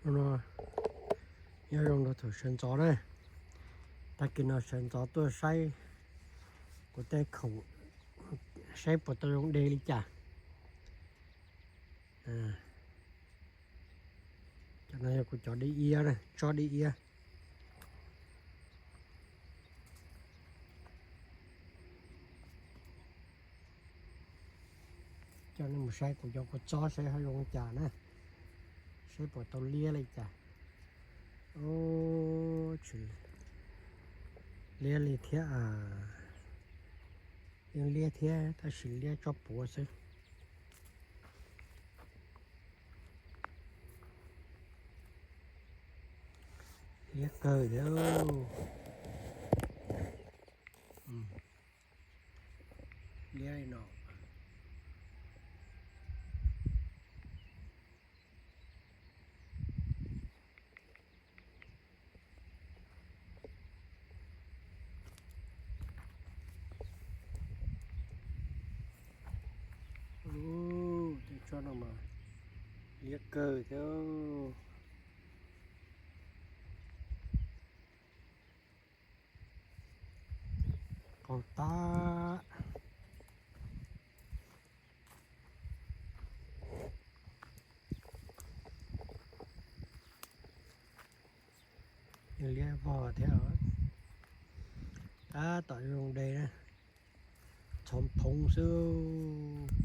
No yog zoo rau thaum sawv ntxov na. Tag kis no sawv ntxov tuaj saib kuv tej khoom, saib puas tau zoo de li cas. Cov no yog kuv cov dib iab, tsob dib iab. Coj nej mus saib kuv cov kua txob saib ho zoo li cas na, saib puas tau liab li cas. Tsis liab li thiab, yeej liab thiab tab sis liab tsob puav xwb. Liab kawg thiab. Liab li no. Tej tsob no mas liab kawg thiab. Qaug tag. Liab vog thiab. Tab tom zoo de na, txhov phoov xwb.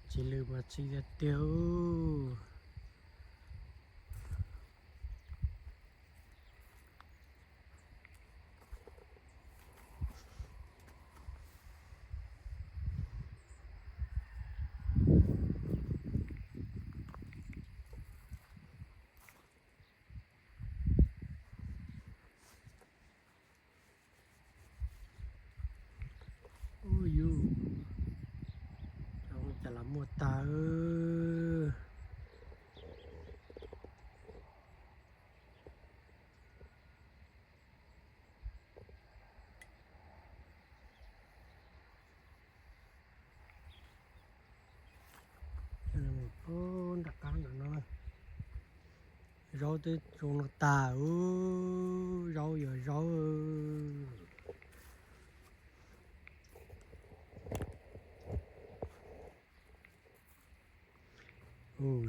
Txiv lws mas txi tiag tiag. Ub yus, cas los muaj tag. Nram qab ntawm no zaub twb zoo no tag, zaub yog zaub.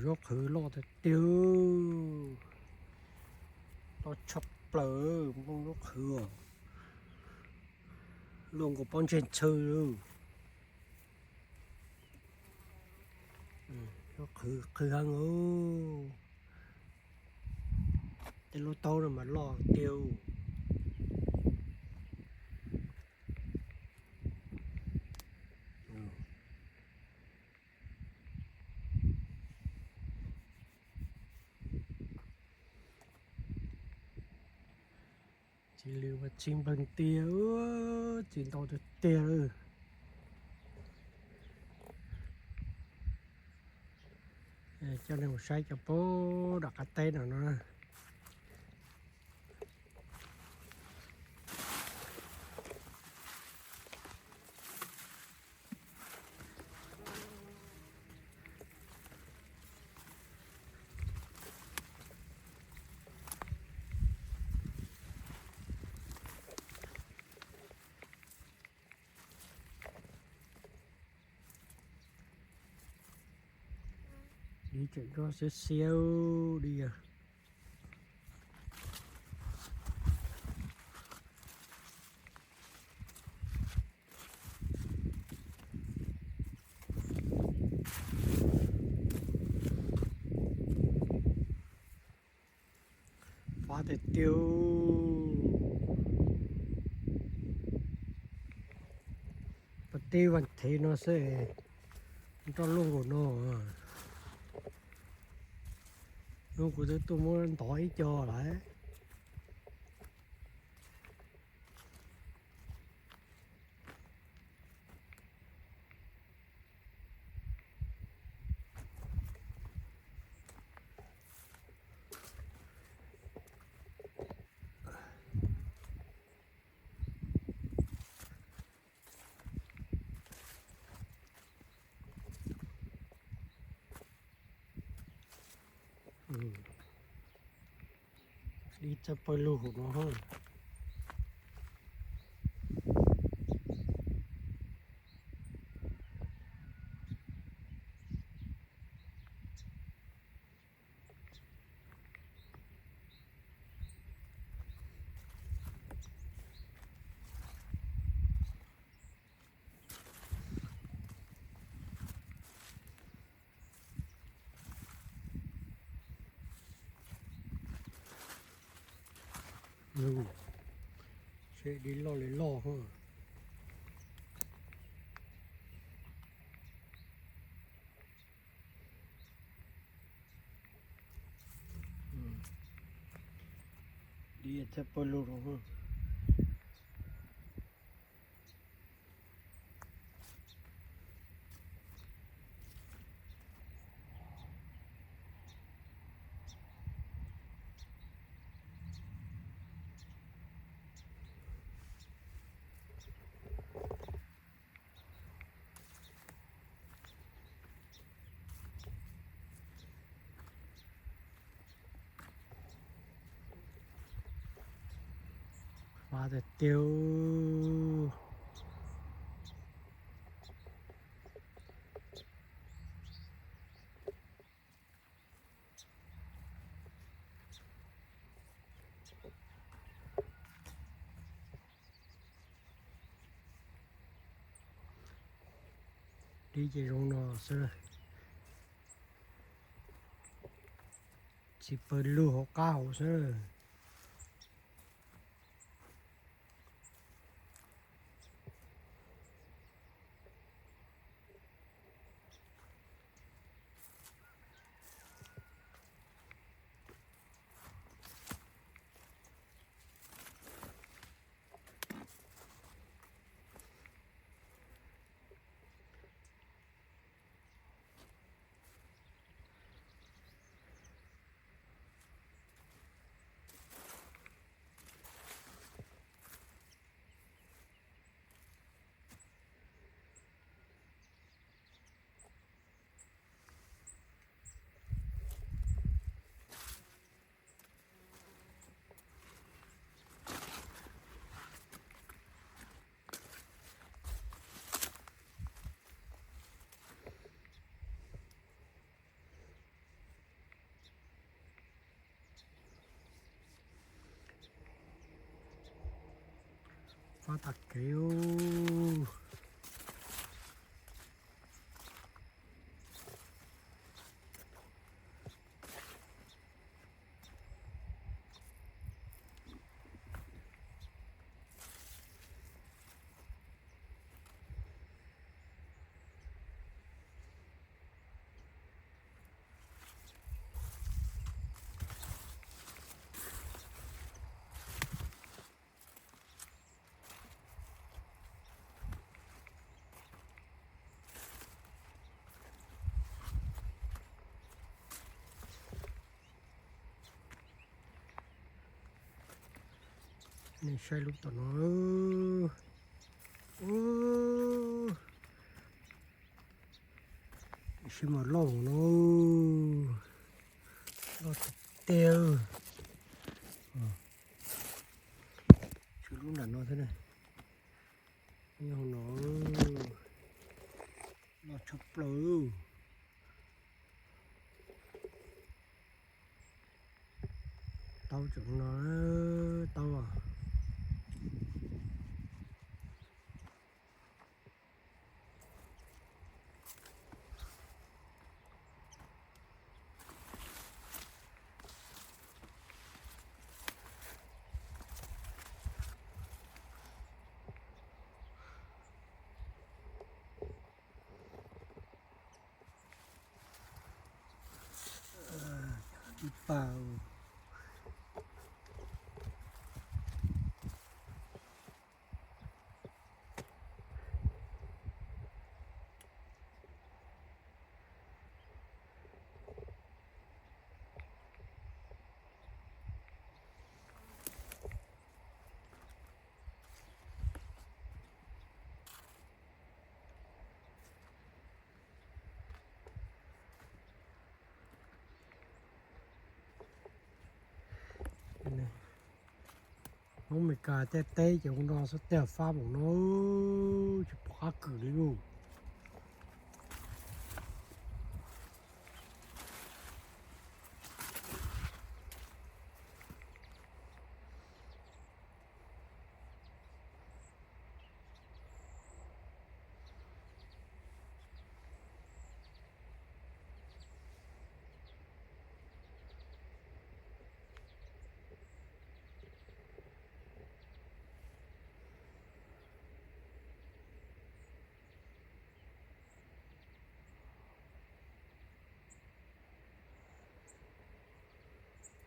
Zaub qhwv loj tiag tiag, loj tshaj plaws, nplooj zaub qhwv, luaj nkaus pob ntseg ntxhw. Zaub qhwv qhwv heev, tej lub taub no mas loj tiag. Txiv lws mas txi npeeg tiag, txi ntau tiag tiag. Coj nej mus saib cov pem nram qab teb no no. Dib tseem nroj xiab xiab, dib yog. Fab tiag tiag. Pas teb vas thev no xwb, nroj luaj nkaus no. Hnub kuv twb tuaj muab ntov ib co lawm. Dib txawj pawg lug hauv no. Seb dib loj li loj. Dib txawj pawg lug. Fab tiag tiag. Dib ces zoo no xwb, tsis pawg lug hauv qab hauv xwb. Fab tag kev. Nej saib lub tom no. Ub, sib mas loj no. Loj tiag tiag. Tshuav lub nram no thiab ne. Nyob hauv no. Loj tshaj plaws. Taub tseem no, taub. Ib pab. Hmoob Amelikas tej teb ces ua no xwb tiag, fab npaum no, tsis pom qab kws li lauj.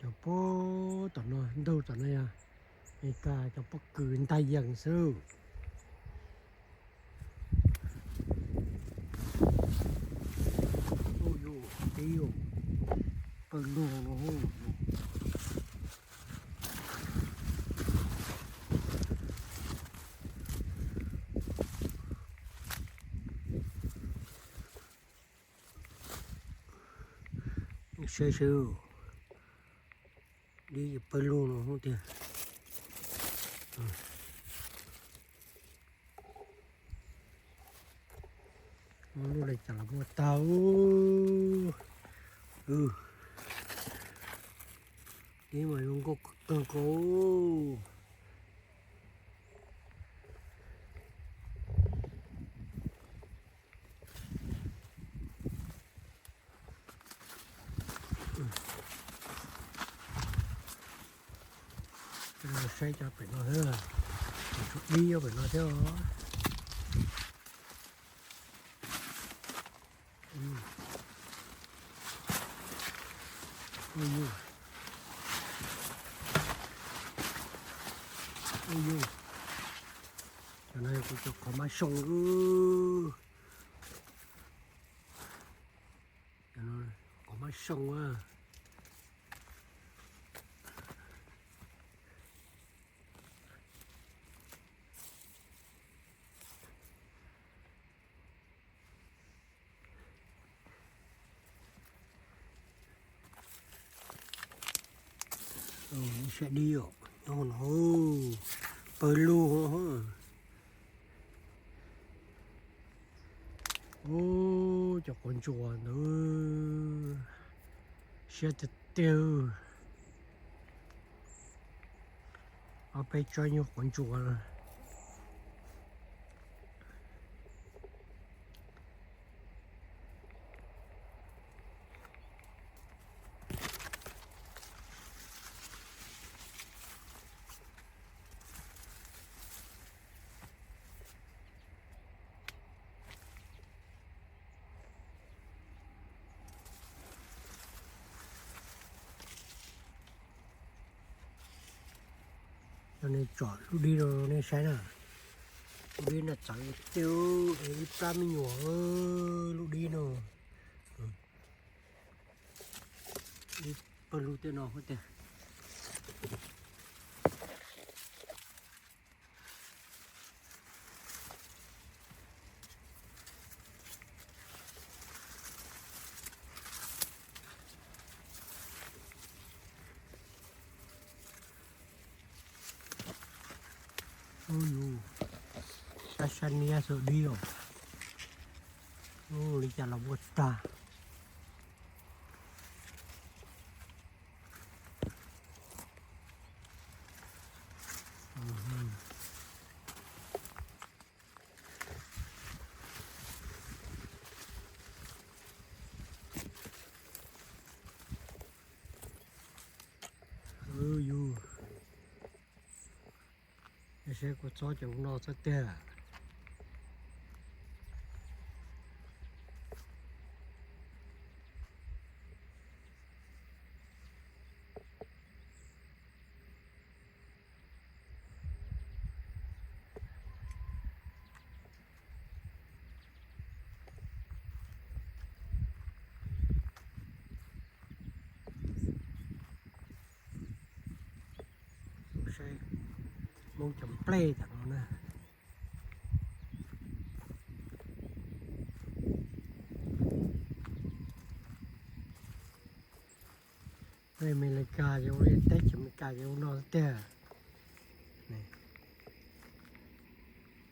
Cov pob tom no, ntug tom no yog Amelikas cov pob kws ntag yees xwb. Ub, yuav tib pawg lug no. Saib seb, dib pawg lug no tiag. Muaj lub li cas los muaj tag. Dib mas zoo nkauj kawg nkaus. Saib cov pem no thiab, tshuav dib nyob pem no thiab. Cov no kuv cov qhov mab soo. Qhov mab soo a. Saib dib os, nyob no, pawg lug. Ub, cov quav ntsuas ntawd siab tiag tiag. Ob peb tsob nyuag quav ntsuas. Coj nej tsom lub dib no nej saib na. Lub dib no txawv tiag, es ib plab me nyuam lub dib no. Dib pawg lug tej no tiag. Ub yus, sab sab niab xwb dib os. Ub, li cas los muaj tag. Yus, saib kua txob cov no txob tiag. Saib Hmoob cov nplej tam no na. Peb Amelikas ces ua li teb chaws Amelikas ces ua no tiag.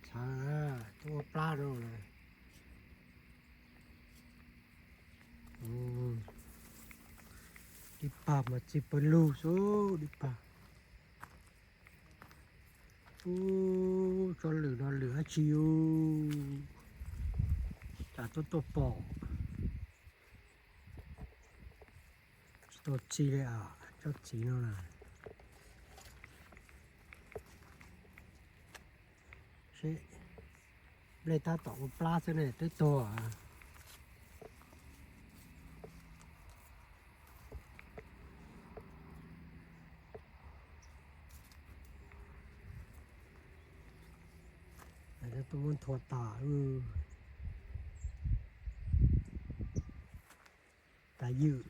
Thav, tuaj ua plab rau lawm. Dib pag mas txi pawg lug xwb dib pag. Ub, tsob lwm no lwm dab tsi u? Cas tuaj tuaj pom tsis tau txi li as, tsob txiv no na. Seb, nplej tab tom ua plab xwb ne twb tuag. Tuaj muab nthua tas. Kav ywm.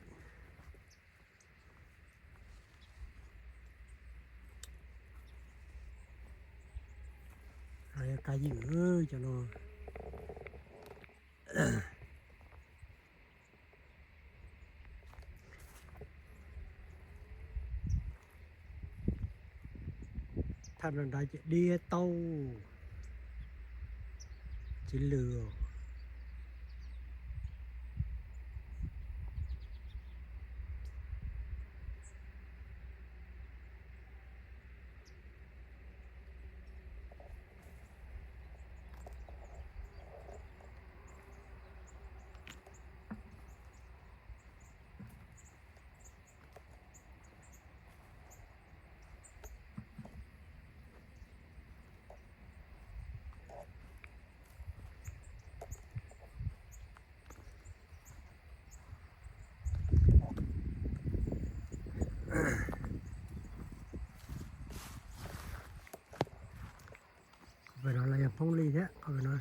Kav ywm cov no. Thaj no nrad ces dib tau txiv lws. Qhov pem no los yog Hmoob Lis thiab qhov pem no.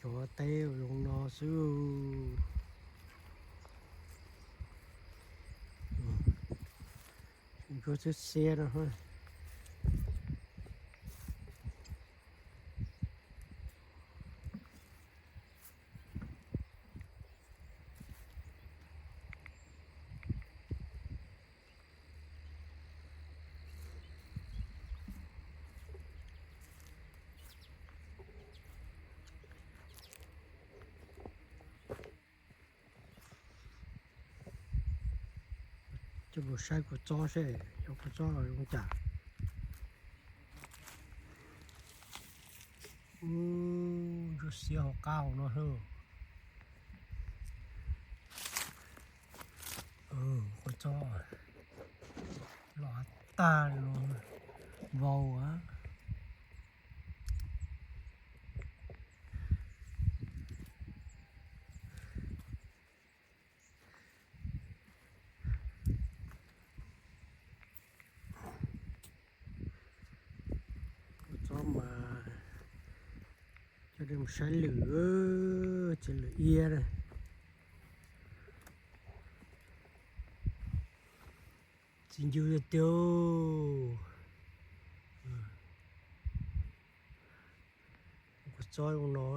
Cov teb zoo no xwb. Ntsuab xiab xiab no. Coj mus saib kua txob seb, xyov kua txob zoo cas. Ub, ntsuab xiab hauv qab hauv no xwb. Kua txob los tag li no, vau a. Kua txob mas coj mus saib lwm, txiv lwm iab. Txiv ncw tiag tiag. Kua txob zoo no.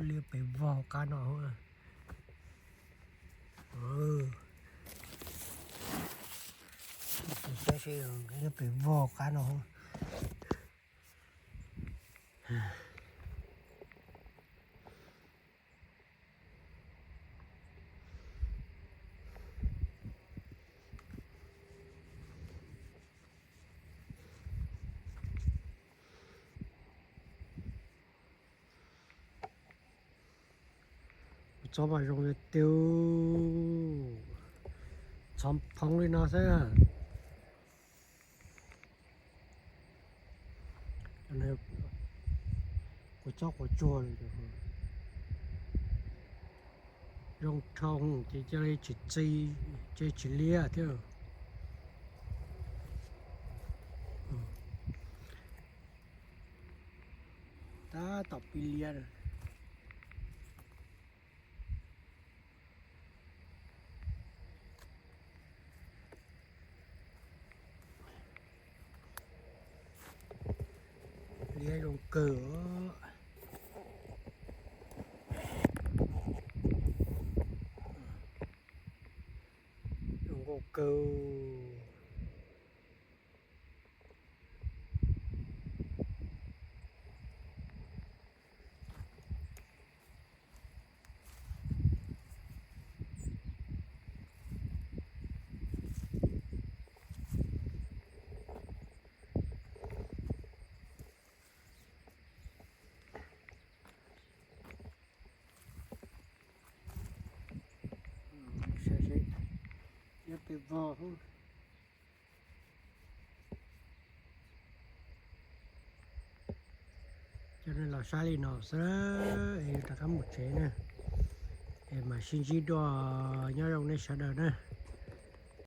Liab pes vog qab no. Saib seb liab pes vog qab no. Kua txob mas zoo li tiag, txhoov phoov li no xwb. Kua txob quav tsuag li. Zoo dhau ces cia li tsis txi, cia li tsis liab thiab. Tab tom pib liab. Liab zoo kawg. Zoo nkauj kawg. Nyob pem vog. Coj nej los saib li no xwb es yuav rov qab mus tsev na. Es mam sib ntsib dua, nyob zoo nej sawv daws na.